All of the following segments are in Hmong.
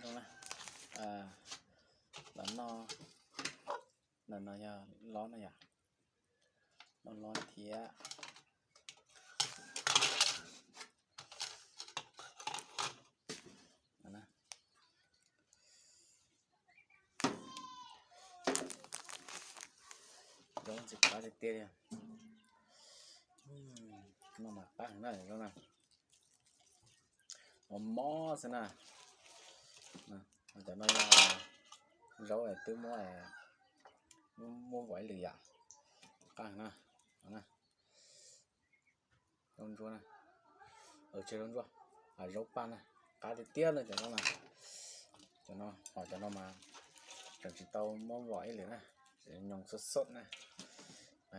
Zoo na, los noj, ntawm no yog lob na yom, noj lob thiab. Zaub ntxim qab tiag tiag li. Noj mas qab heev na zaub na. Mos mos xwb na. Cov no yog zaub twb muab, muab vom ib lwm yom. Qab heev na. Zaub ntsuab na, tsis zaub ntsuab, zaub paj na, qab tiag tiag na cov no na. Cov no, ho cov no mas tseem tsis tau muab vom ib lwm na, nyoos xub xub na.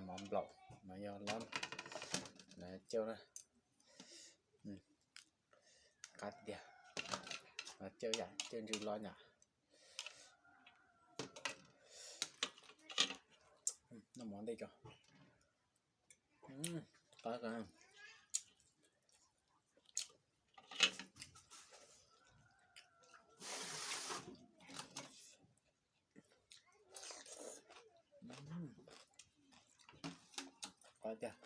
Mov nplaum no yog lob, cauj na. Qab tiag, cauj yam cauj ntsw lob yom. Noj mov ntej tso. Qab kawg. Qab tiag.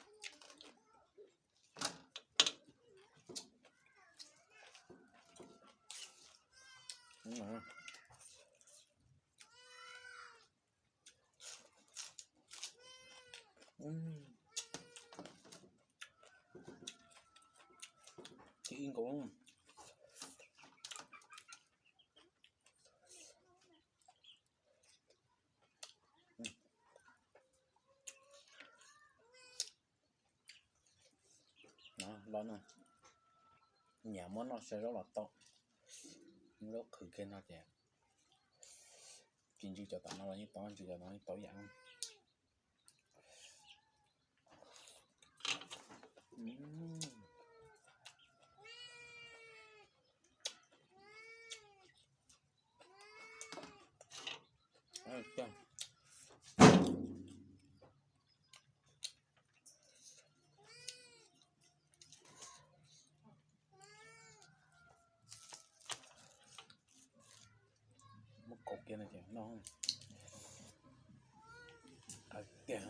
Thib ib nkaus. Los no, nyiam muab noj xyaw zaub los tau. Zaub qhwv kiag no ces tsis ntsw cov tom no los yeej tau, ntsw cov no yeej tau ib yam. Muab kaus kiag no ces noj tiag.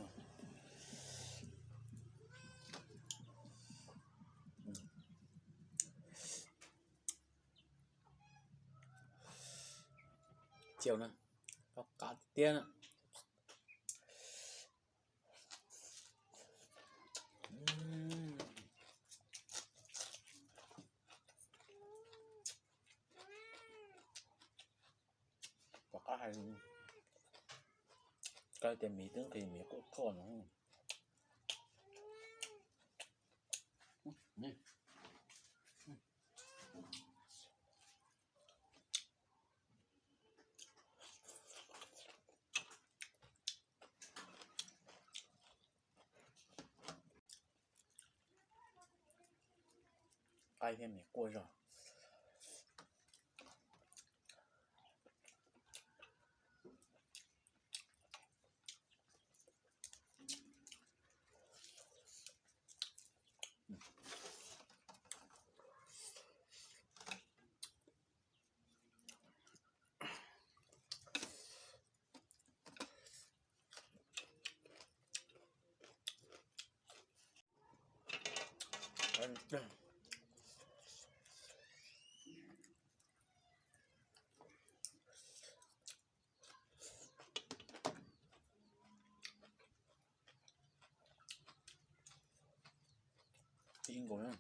Cauj na, qab tiag na. Tom qab hais, kawg tias miv twb nqhis miv quaj quaj no. Qaib thiab miv quaj zog. Ib nkaus na.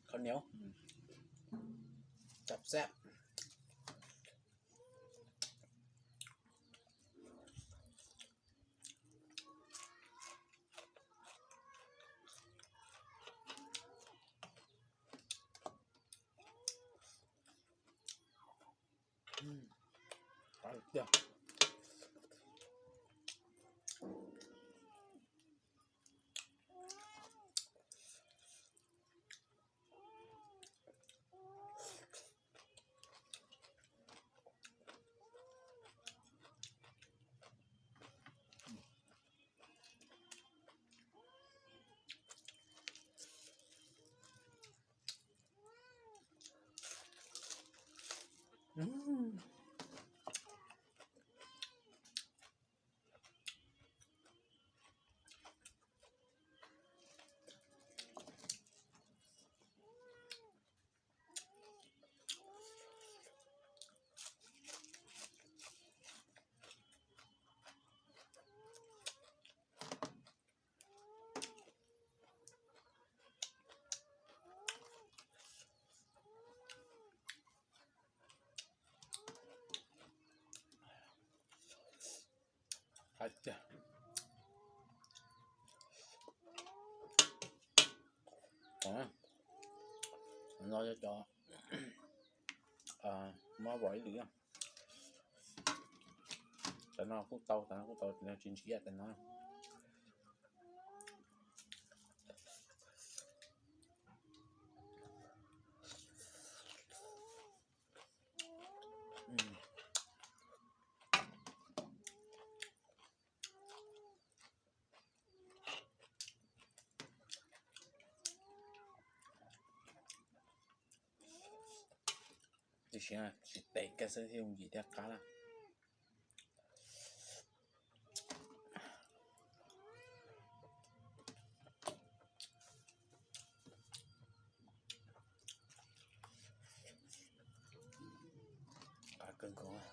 Kho niam, cab xab. Tiag. No yog cov mob vos ib lwm. Cov no kuj tau, cov no kuj tau, tsis ntsib yam tais no. Tiam sis tsis tes kiag xwb thiab, yim thiab qab lawm. Qab kawg nkaus.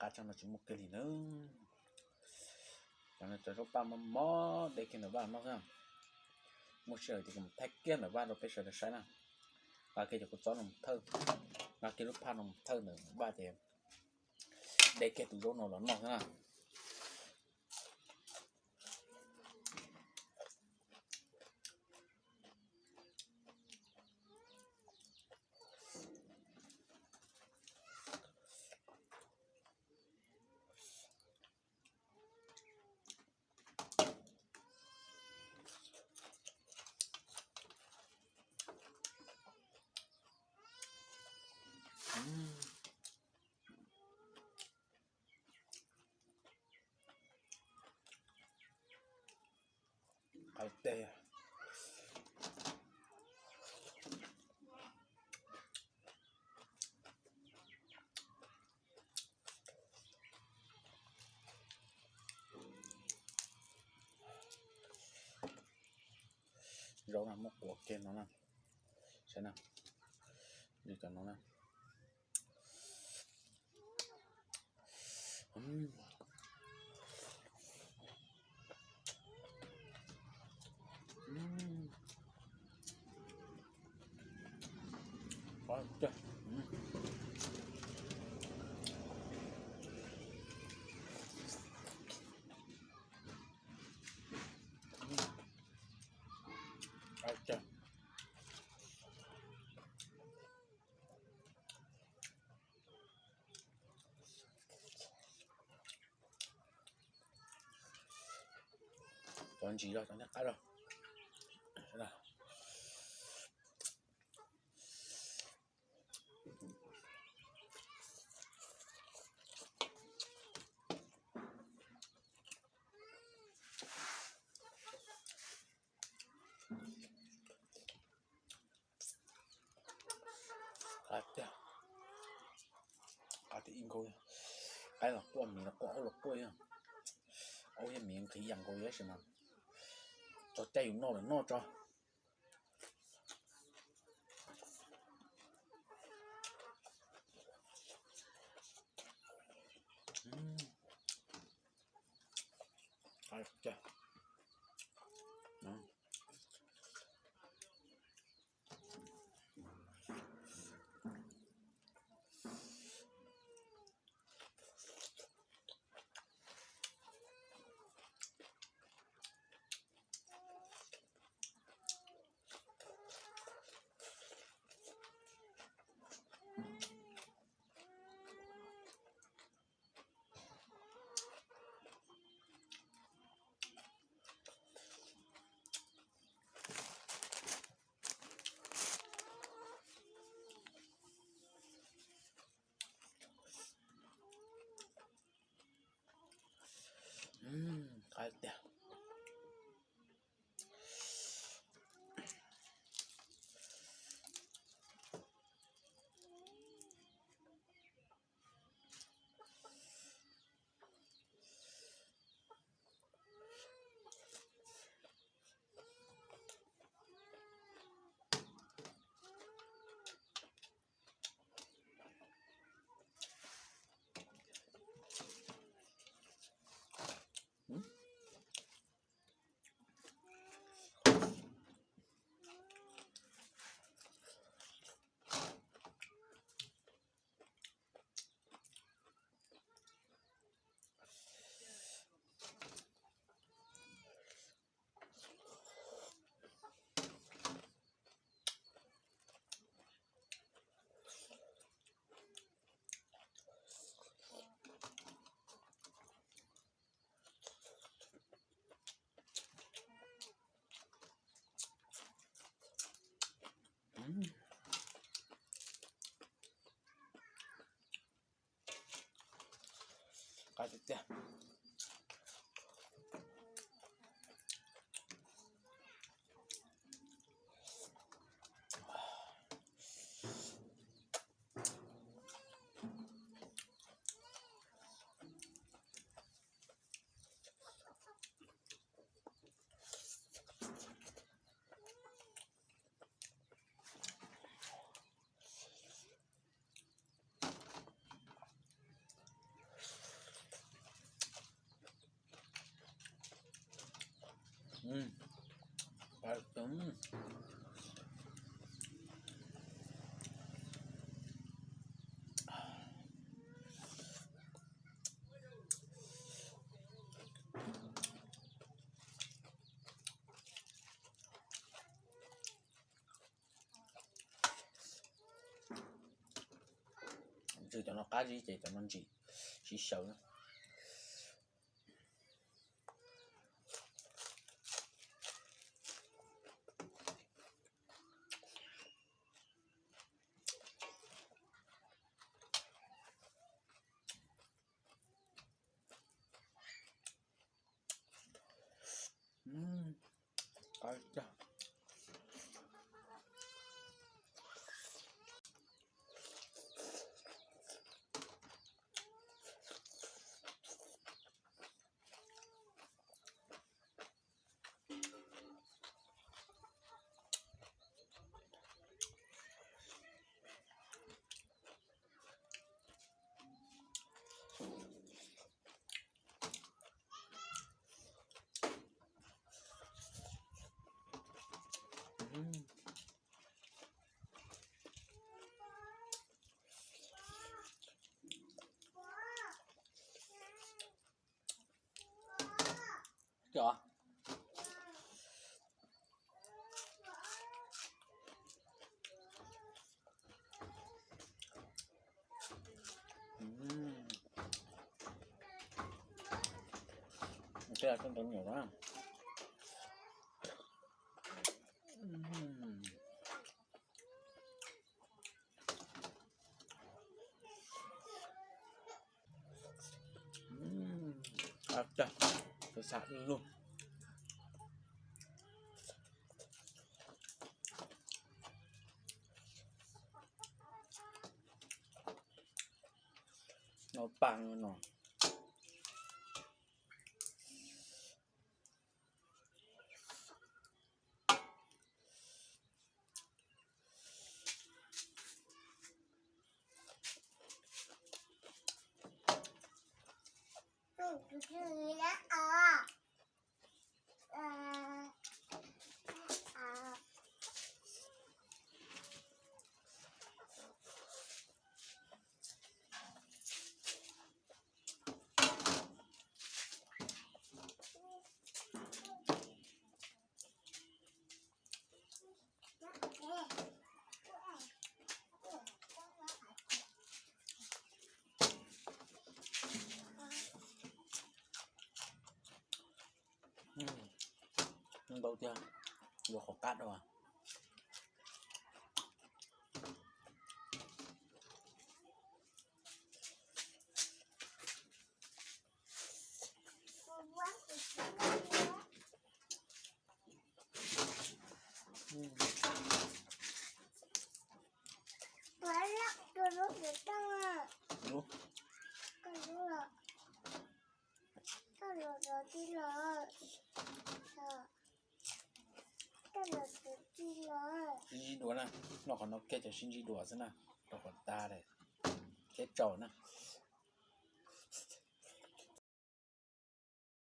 Qab tshaj no tsis muaj kiag li nawb. Cov no cov zaub paj mob mob de kiag ntawm vaj noj xwb. Muaj sij hawm ces kuv mus thaij kiag ntawm vaj rau peb sawv daws saib na. Nqa kiag cov kua txob no mus thawj, nqa kiag lub phaj no mus thawj ntawm vaj ces de kiag tus zaub no los noj xwb na. Qab teg. Zaub no muab quav kiag no na. Saib na, li cov no na. Cov ntsis los cov nyob qab los. Qab tiag, qab tiag ib nkaus. Qaib los quaj, miv los quaj, aub los quaj. Aub thiab miv nqhis yam nkaus tab sis mas tso caij yus noj lawm noj tso. Qab tiag. Qab tiag tiag. Ntshe cov no qab zib ces cov no ntsim siv xyaw na. Cov no ntau nyuam na. Xav xav lug. No pam no. Ntau tiag, yuav qhov qab rau. Sib ntsib dua na, noj qhov no kiag ces sib ntsib dua xwb na, rau qhov tag lawm, thiab tsaus na.